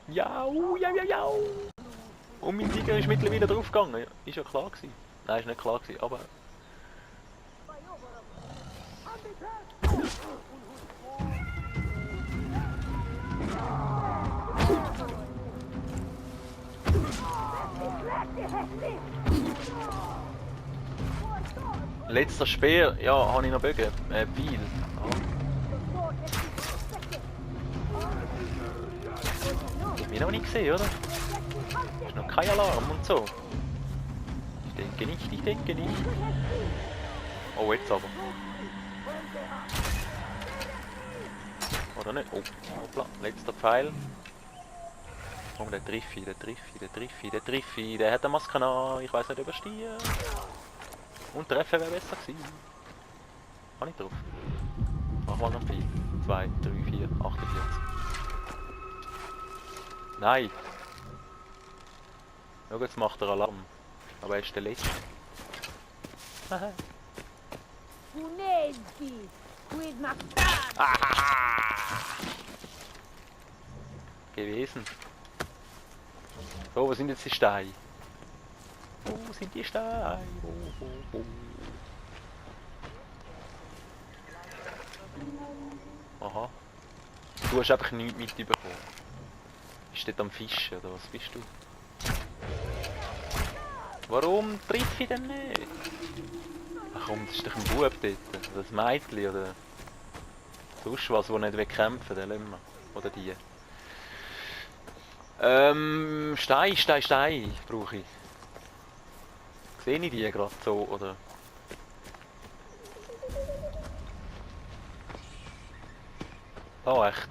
Jau, jau, jau, jau. Und mein Tiger ist mittlerweile draufgegangen. Ist ja klar gewesen. Nein, ist nicht klar gewesen, aber... Letzter Speer, ja, habe ich noch Bögen. Pfeil. Hast mich noch nicht gesehen, oder? Ist noch kein Alarm und so. Ich denke nicht, ich denke nicht. Oh, jetzt aber. Oder nicht? Oh, hoppla, letzter Pfeil. Oh, der Triffi, der Triffi, der Triffi, der Triffi, der hat eine Maske an. Ich weiß nicht, ob er stiert. Und treffen wäre besser gewesen. Habe ich drauf. Mach mal noch viel. 2, 3, 4, 48. Nein! Schau, jetzt macht er Alarm. Aber er ist der Letzte. Gewesen. So, wo sind jetzt die Steine? Wo sind die Steine? Wo? Aha. Du hast einfach nichts mitbekommen. Bist du dort am Fischen oder was bist du? Warum triff ich denn nicht? Ach komm, das ist doch ein Bub dort. Oder ein Mädchen oder... Sonst was, der nicht kämpfen will, den lassen wir. Oder die. Stein brauche ich. Sehe ich die gerade so, oder? Oh, echt.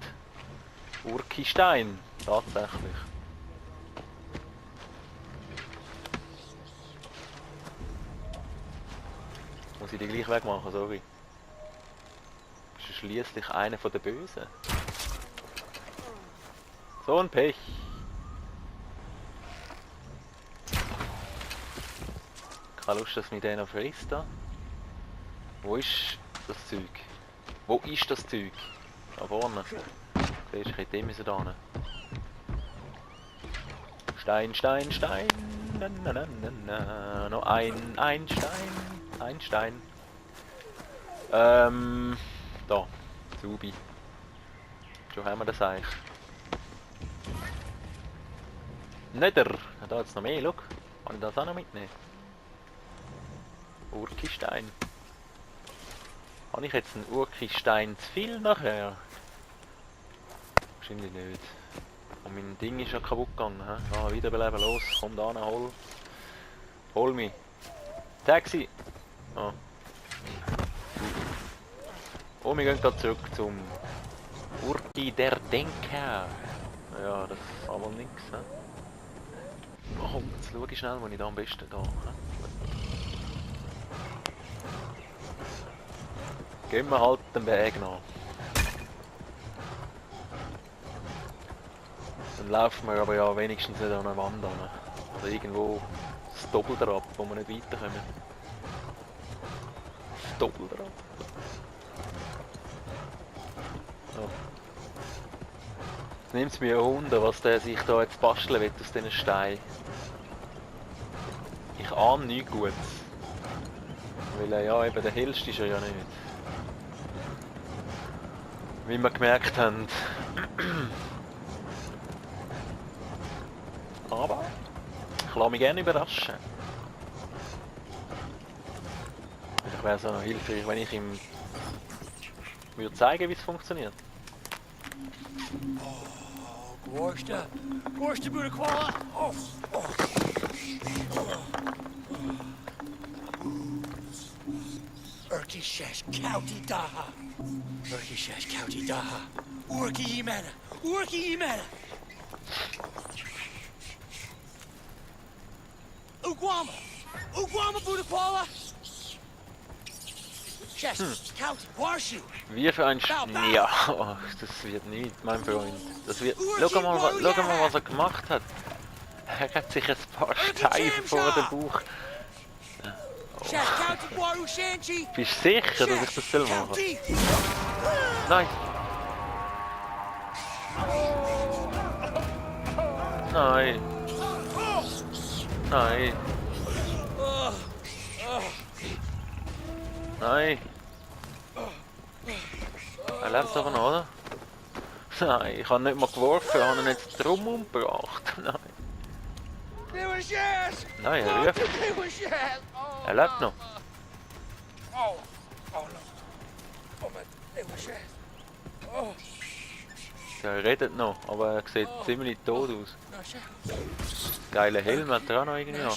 Urki-Stein, tatsächlich. Muss ich die gleich wegmachen, sorry. Das ist schliesslich einer von den Bösen. So ein Pech. Keine Lust, dass mich der noch frisst da. Wo ist das Zeug? Wo ist das Zeug? Da vorne. Siehst du, ich hätte den müssen da hin. Stein, Stein, Stein. Na, na, na, na, na. Noch ein Stein. Ein Stein. Da. Zubi. Schon haben wir das eigentlich. Nether. Da jetzt noch mehr, schau. Kann ich das auch noch mitnehmen? Urki-Stein. Habe ich jetzt einen Urki-Stein zu viel nachher? Wahrscheinlich nicht. Und mein Ding ist ja kaputt gegangen. Ja, wiederbeleben, los, komm da hin, hol mich. Taxi! Oh. Oh, wir gehen da zurück zum Urki der Denker. Ja, das ist aber nichts. Oh, jetzt schau ich schnell, wo ich da am besten gehe. Gehen wir halt den Weg nach. Dann laufen wir aber ja wenigstens nicht an einer Wand an. Oder irgendwo das Doppeldraht, wo wir nicht weiterkommen. Das Doppeldraht. So. Jetzt nimmt es mir ein Wunder, was der sich da jetzt basteln will aus diesen Steinen. Ich ahne nichts Gutes. Weil er ja eben der hellste ist er ja nicht. Wie wir gemerkt haben. Aber ich lasse mich gerne überraschen. Vielleicht wäre es auch noch hilfreich, wenn ich ihm würde zeigen, wie es funktioniert. Gorsta Budakwala! Oh, oh. Urki-Shesh Kauti Daha! Urki-Shesh Kauti Daha! Urki-Yimena! Urki-Yimena! Uguama! Uguama Budakwala! Shesh Kauti Warshu! Wie für ein ja, oh, das wird nicht, mein Freund. Das wird. Schau mal, was er gemacht hat. Er hat sich ein paar Steine vor den Bauch. Oh. Bist du sicher, dass ich das soll machen? Nein! Nein. Nein. Nein. Er lebt aber noch, oder? Nein, ich habe nicht mal geworfen, ich habe ihn jetzt drum umgebracht. Nein. Nein, er ruft. Er lebt noch. Er redet noch, aber er sieht ziemlich tot aus. Geile Helm hat er auch noch irgendwie an.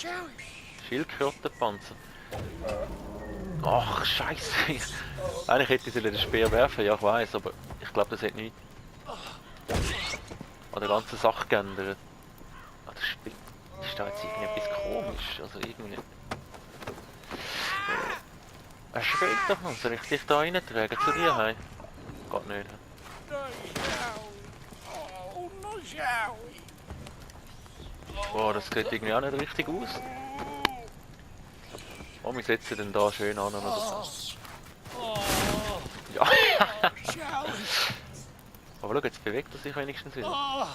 Schildkrötenpanzer. Ach, scheiße. Eigentlich hätte ich den Speer werfen, ja ich weiß, aber ich glaube das hat nichts an der ganzen Sache geändert. Ah, das Spiel ist da jetzt irgendetwas komisch, also irgendwie... Er spielt doch noch, soll ich dich da reintragen zu dir heim? Geht nicht. Boah, das sieht irgendwie auch nicht richtig aus. Oh, wir setzen den da schön an oder so. Ja. Aber schau, jetzt bewegt er sich wenigstens wieder.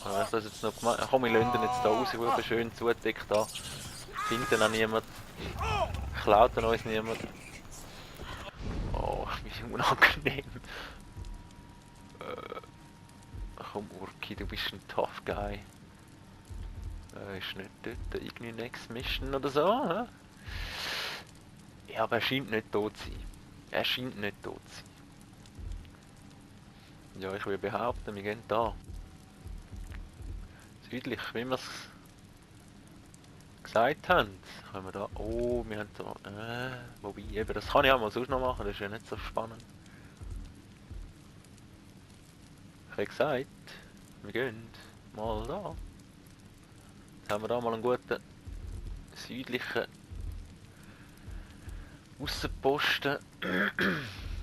Also, das jetzt noch gemacht. Komm, wir lassen ihn jetzt da raus, Ruhe, schön zudeckt da. Findet ihn auch niemand. Klaut ihn uns niemand. Oh, wie unangenehm. Komm, Urki, du bist ein tough guy. Ist nicht dort irgendwie Next Mission oder so, hä? Ja, aber er scheint nicht tot zu sein. Er scheint nicht tot zu sein. Ja, ich will behaupten, wir gehen da. Südlich, wie wir es gesagt haben. Können wir da... Oh, wir haben da... wobei, eben, das kann ich auch mal sonst noch machen, das ist ja nicht so spannend. Ich habe gesagt, wir gehen mal da. Jetzt haben wir da mal einen guten südlichen Aussenposten,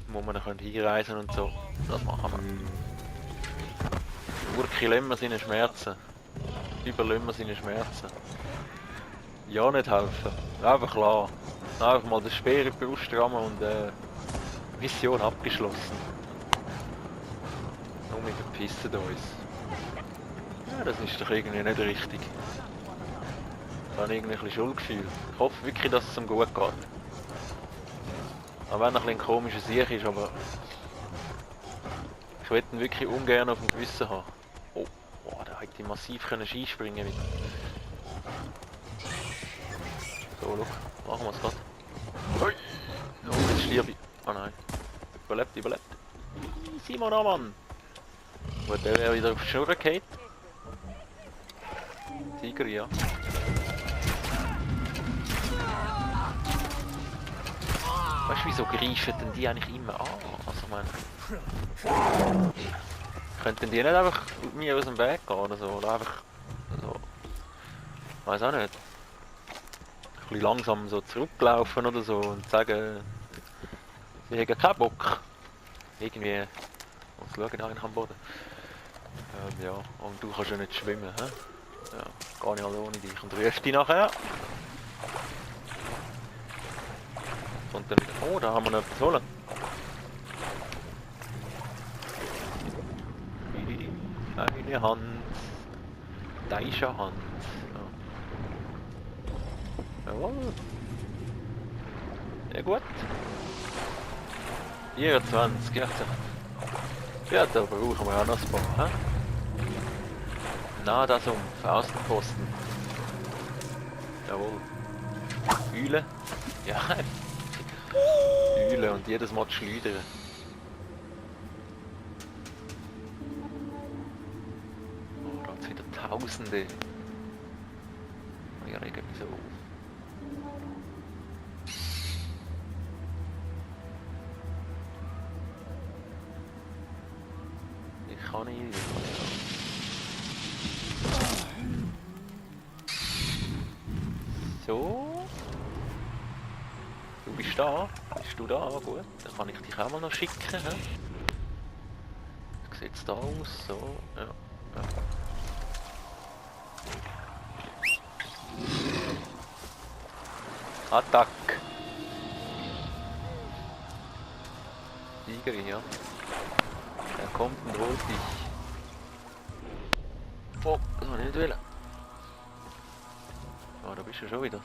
wo wir dann hinreisen und so. Das machen wir. Urki, lassen wir seine Schmerzen. Überlassen wir seine Schmerzen. Ja, nicht helfen. Einfach klar. Einfach mal den Speer in die Brust rammen und Mission abgeschlossen. Nur wir verpissen uns. Ja, das ist doch irgendwie nicht richtig. Ich habe irgendwie ein bisschen Schuldgefühl. Ich hoffe wirklich, dass es ihm gut geht. Auch wenn er ein komischer Sieg ist, aber ich will ihn wirklich ungern auf dem Gewissen haben. Oh, oh, da hätte ich massiv Skispringen wieder. So, schau, machen wir es gerade. Oh, jetzt stirb ich. Ah nein. Überlebt, überlebt. Simon Amann! Gut, der wäre wieder auf die Schnur gefallen. Tiger, ja. Weißt du, wieso greifen denn die eigentlich immer an? Also, ich meine... Könnten die nicht einfach mir aus dem Weg gehen oder so? Oder einfach... so... Weiß auch nicht. Ein bisschen langsam so zurücklaufen oder so und sagen... Sie haben keinen Bock. Irgendwie... Und schauen da am Boden. Ja, und du kannst ja nicht schwimmen, hä? Ja, gar nicht alle ohne dich. Und rufst dich nachher. Und dann wieder, oh, da haben wir noch etwas holen. Eine Hand. Deine Hand. Ja. Jawohl. Ja gut. 24, ja. Ja, da brauchen wir auch noch ein paar, hä? Na, das Außenposten. Jawohl. Üle. Ja. Üle und jedes Mal schleudern. Oh, da hat's wieder Tausende. Ich rege mich so auf. Ich kann nicht. So. Du bist da. Bist du da? Gut. Dann kann ich dich auch mal noch schicken. He? Wie sieht es da aus? So. Ja. Ja. Attack. Tiger, ja. Er kommt und holt dich. Oh, das wollte ich nicht wollen. Ah, da bist du schon wieder.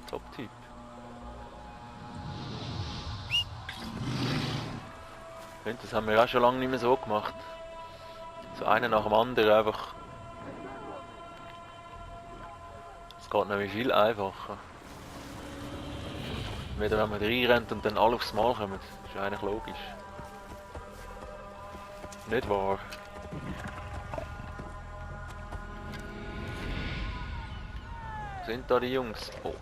Top-Typ. Ich finde, das haben wir auch schon lange nicht mehr so gemacht. So einen nach dem anderen einfach. Es geht nämlich viel einfacher. Weder wenn man reinrennt und dann alle aufs Mal kommen. Das ist eigentlich logisch. Nicht wahr? Wo sind da die Jungs? Oh.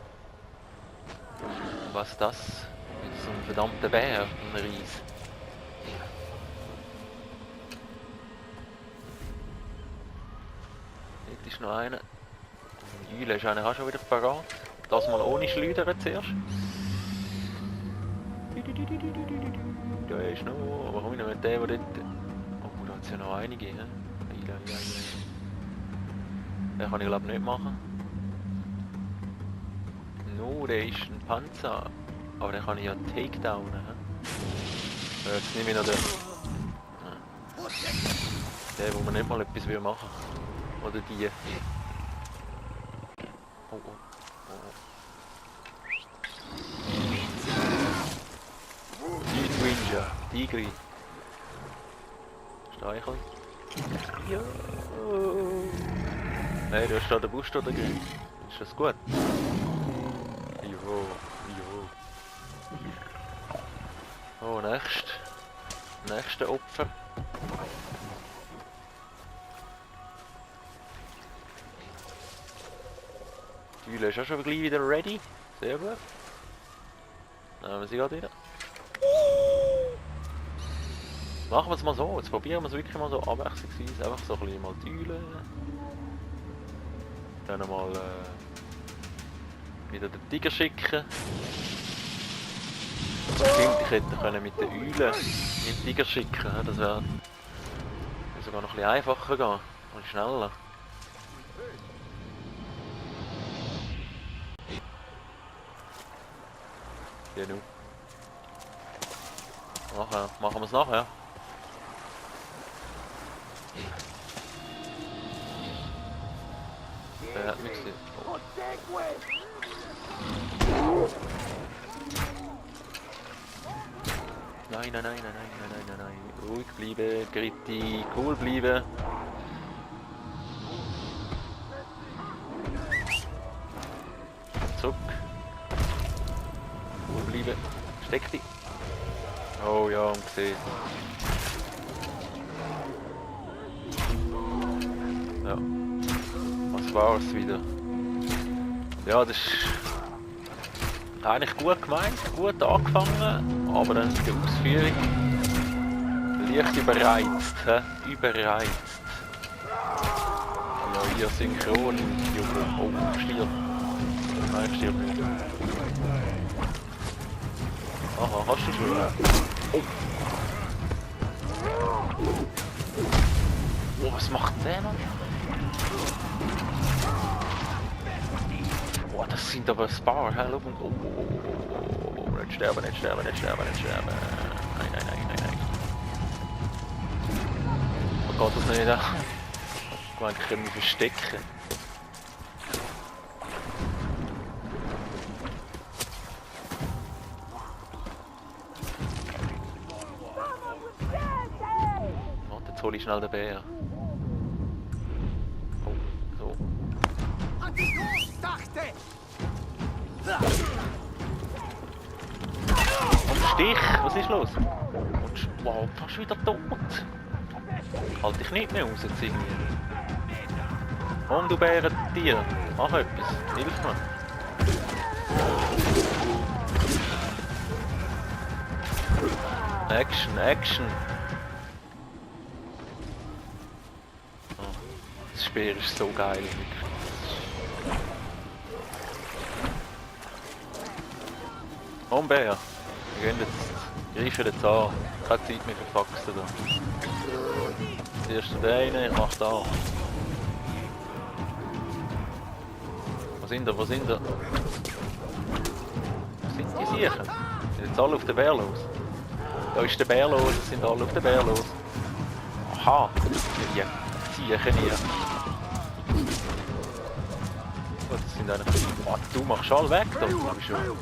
Was ist das? So ein verdammter Bär, ein Ries. Dort ist noch einer. Die Eule ist eigentlich auch schon wieder parat. Das mal ohne Schleudern zuerst. Da ist noch. Warum ich noch mit dem, der dort. Oh, da hat es ja noch einige. He? Den kann ich glaube nicht machen. No, der ist ein Panzer. Aber den kann ich ja takedownen. Jetzt nehme ich noch den. Der, wo man nicht mal etwas machen will. Oder die. Oh, oh. Ninja, Tigri. Streicheln. Ja. Hey, du hast da den Busch da drin. Ist das gut? Jo, jo. Oh, nächste Opfer. Die Eule ist auch schon gleich wieder ready. Sehr gut. Nehmen wir sie gerade wieder. Machen wir es mal so, jetzt probieren wir es wirklich mal so abwechslungsweise, einfach so ein bisschen mal die Eule. Dann mal wieder den Tiger schicken. Ich hätte mit den Eulen den Tiger schicken, das wäre sogar noch ein bisschen einfacher gehen, und schneller. Genau. Machen wir es nachher. Wer hat mich gesehen? Oh. Nein. Ruhig bleiben, Gritti, cool bleiben. Zurück. Cool bleiben. Steck dich. Oh ja, und gesehen. Ja. Was war es wieder? Ja, das ist eigentlich gut gemeint, gut angefangen, aber dann die Ausführung leicht überreizt, überreizt. Ja, hier synchron, oh, stirb. Nein, stirb nicht. Aha, hast du schon? Oh. Oh, was macht der noch? Oh, das sind aber ein paar, hä? Oh, nicht sterben. Nein. Man geht das nicht an. Ich meine, ich kann mich verstecken. Warte, jetzt hole ich schnell den Bär. Oh, so. Und Stich, was ist los? Und wow, fast wieder tot. Halt dich nicht mehr raus jetzt irgendwie. Komm, du Bärentier, mach etwas, hilf mir. Action. Oh, das Speer ist so geil. Komm, Bär. Wir gehen jetzt, greifen jetzt an. Keine Zeit mehr für Faxen da. Das erste der eine, ich mach da. Wo sind die? Wo sind die Siechen? Sind jetzt alle auf den Bär los? Da ist der Bär los, es sind alle auf den Bär los. Aha, die Siechen hier. das sind eigentlich... Oh, du machst alle weg, da glaube ich schon.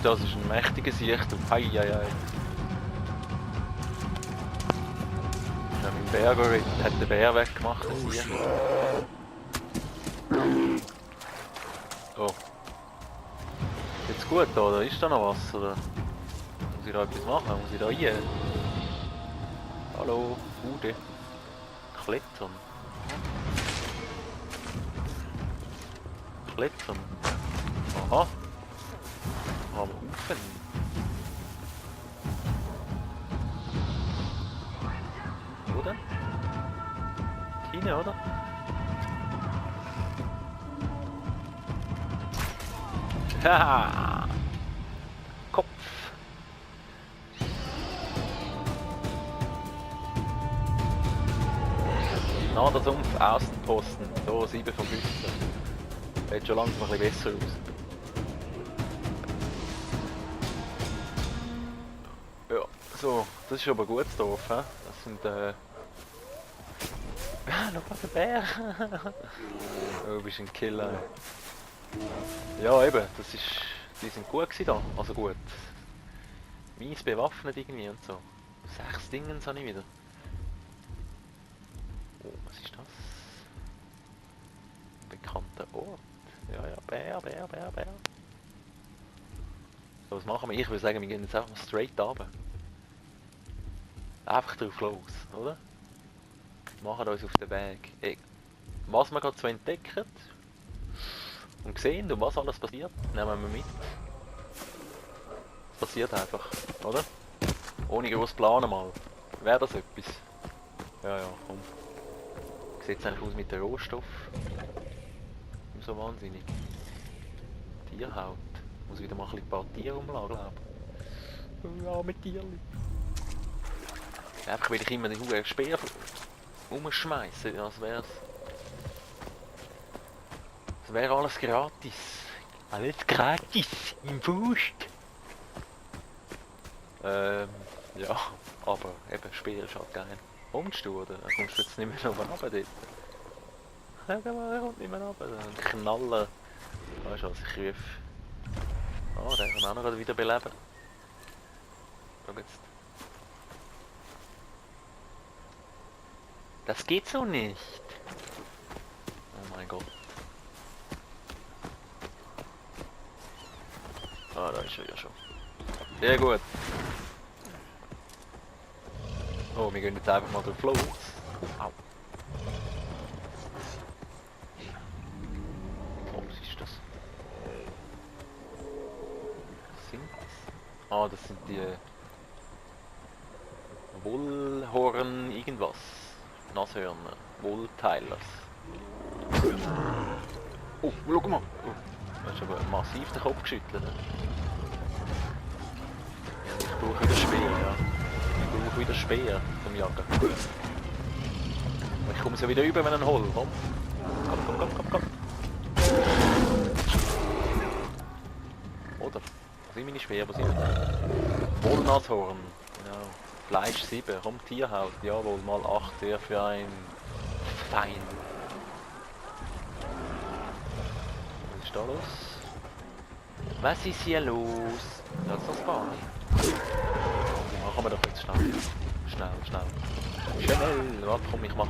Das ist ein mächtiger Sicht. Eieiei. Ich habe meinen Bär geritten, hat den Bär weggemacht, der Sicht. Oh. Jetzt gut, oder? Ist da noch was? Oder muss ich da etwas machen? Muss ich da rein? Hallo, Bude. Klettern. Klettern. Aha. Aber Haufen. Wo denn? Hinein, oder? Haha! Kopf! Nadersumpf, Außenposten. So, 7 von 15. Sieht schon langsam ein bisschen besser aus. Ja, so, das ist aber ein gutes Dorf, he? Das sind, noch was ein Bär! Oh, du bist ein Killer. Ja, eben, das ist... Die sind gut gewesen da, also gut. Mies bewaffnet irgendwie und so. 6 Dingens habe ich wieder. Oh, was ist das? Bekannter Ort. Ja, ja, Bär. So, was machen wir? Ich würde sagen, wir gehen jetzt einfach mal straight runter. Einfach drauf los, oder? Wir machen uns auf den Weg. Was wir gerade so entdecken und sehen, und was alles passiert, nehmen wir mit. Es passiert einfach, oder? Ohne groß planen mal. Wäre das etwas? Ja, komm. Wie sieht es eigentlich aus mit dem Rohstoff? So wahnsinnig. Tierhaut. Muss wieder mal ein paar Tiere umlagen, glaube ich. Ja, mit Tierli. Einfach will ich immer den Huren Speer umschmeißen, als wär's. Es wäre alles gratis. Alles gratis im Wust. Ja, aber eben Speer ist halt geil. Kommst du oder? Kommst du jetzt nicht mehr runter dort? Er kommt nicht mehr runter. Ein Knaller. Weißt du was, ich rufe. Oh, der kann auch noch gerade wieder beleben. Schau jetzt. Das geht so nicht. Oh mein Gott. Ah, da ist er ja schon. Sehr gut. Oh, wir gehen jetzt einfach mal drauf los. Au. Oh, was ist das? Was sind das? Ah, das sind die Wollhorn irgendwas. Nashörner. Wollteilers. Oh, schau mal. Oh, du hast aber massiv den Kopf geschüttelt. Ich brauche wieder Speer, ja. Ich brauche wieder Speer zum Jagen. Ich komme so wieder über, wenn ich ihn hole. Komm. Komm. Oder? Wo sind meine Speer? Wo sind die? Wollnashorn. Genau. Fleisch 7. Komm, Tierhaut. Jawohl, mal 8. Sehr für ein Fein. Was ist da los? Was ist hier los? Das ist das Bahn. Machen wir doch jetzt schnell. Schnell. Warte, komm, ich mach.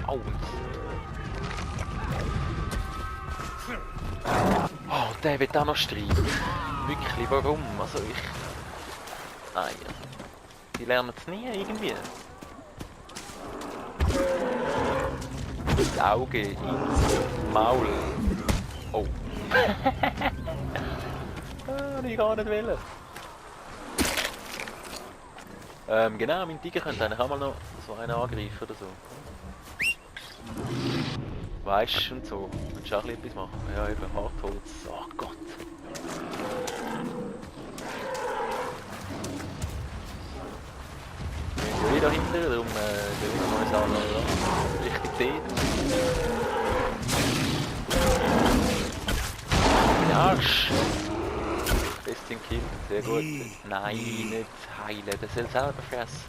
Au. Oh, der wird auch noch streiten. Wirklich, warum? Also ich... Nein. Die lernen es nie irgendwie. Ins Auge, ins Maul. Oh. Ich kann nicht wählen. Genau, mein Tiger könnte eigentlich auch mal noch so einen angreifen oder so. Weißt und so. Willst du auch etwas machen? Ja, eben Hartholz. Oh Gott. Wir sind wieder hinten, darum wir uns auch noch richtig sehen. Den Arsch! Besting Kill, sehr gut. Nein, nicht heilen, der soll selber fressen.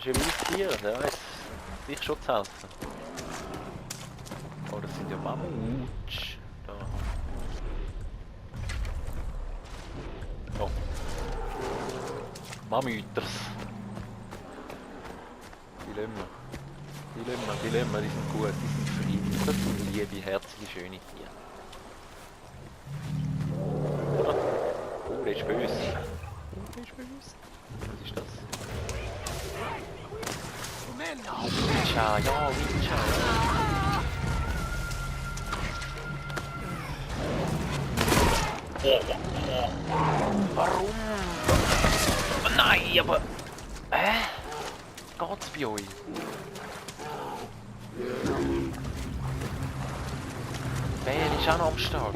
ist ein wildes Tier, der weiß sich schon zu helfen. Oh, das sind ja Mammuts. Da. Oh. Mammüters. Die Lämmer, die sind gut, die sind friedlich. Das sind liebe, herzige, schöne Tiere. Oh, der ist böse. Der ist böse. Was ist das? Wincha, ja, Wincha. Warum? Oh nein, aber... Geht's bei euch? Wer ist auch noch am Start?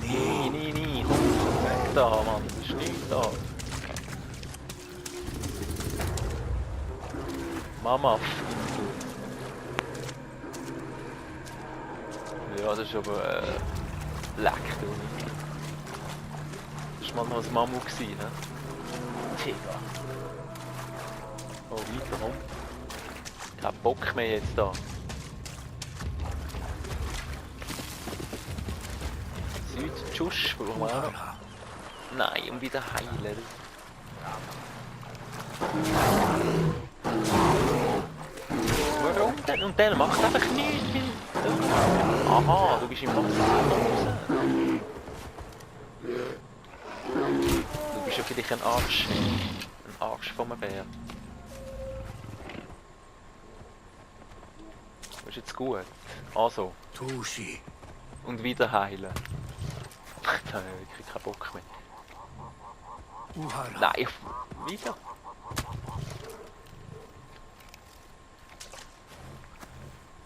Nee, komm weg da, Mann, das ist nichts da. Mama. Ja, das ist aber leck, du. Das war mal noch ein Mammut gewesen, ne? Tiger. Oh, weiter, komm. Kein Bock mehr jetzt da. Süd-Tschusch, brauchen wir auch noch. Nein, um wieder heilen. Warum denn? Und der macht einfach nichts. Aha, du bist im Wasser. Du bist ja vielleicht ein Arsch. Ein Arsch von einem Bär. Das ist jetzt gut. Also. Tushi. Und wieder heilen. Da habe ich wirklich keinen Bock mehr. Nein, wieder.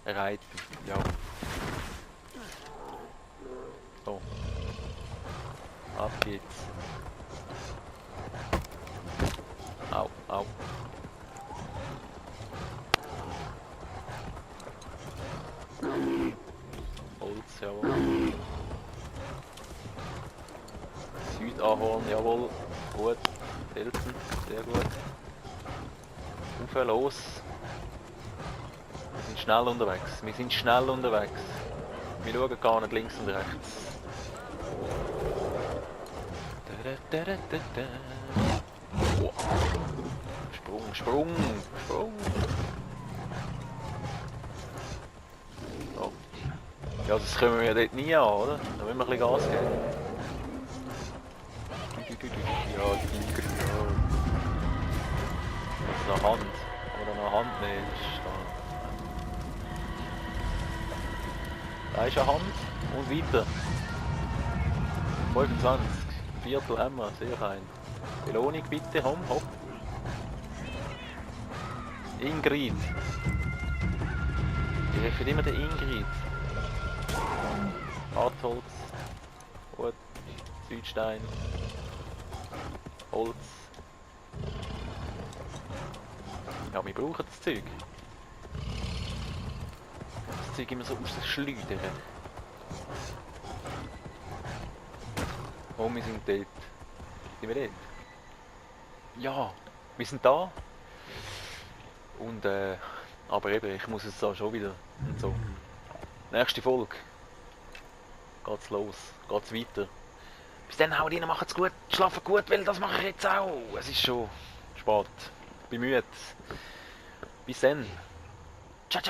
Reiten, ja. So. Ab geht's. Au, au. Holz, jawohl. Südahorn, jawohl. Gut. Felsen, sehr gut. Ufer los. Wir sind schnell unterwegs. Wir schauen gar nicht links und rechts. Oh. Sprung. Oh. Ja, das können wir ja dort nie an, oder? Da müssen wir ein bisschen Gas geben. Ja, Tiger, ja. Das ist eine Hand. Aber eine Hand nicht, das ist da ist eine Hand und weiter. 25. Viertel haben wir, sehr fein. Belohnung bitte, komm, hopp. Ingrid. Ich helfe immer der Ingrid. Hartholz. Gut. Südstein. Holz. Ja, wir brauchen das Zeug. Das Zeug immer so rausschleudern. Oh, wir sind dort. Sind wir dort? Ja, wir sind da. Und aber eben, ich muss jetzt da schon wieder und so. Nächste Folge. Geht's los, geht's weiter. Bis dann, haut rein, macht's gut, schlafen gut, weil das mache ich jetzt auch. Es ist schon spät. Bin müde. Bis dann. Ciao.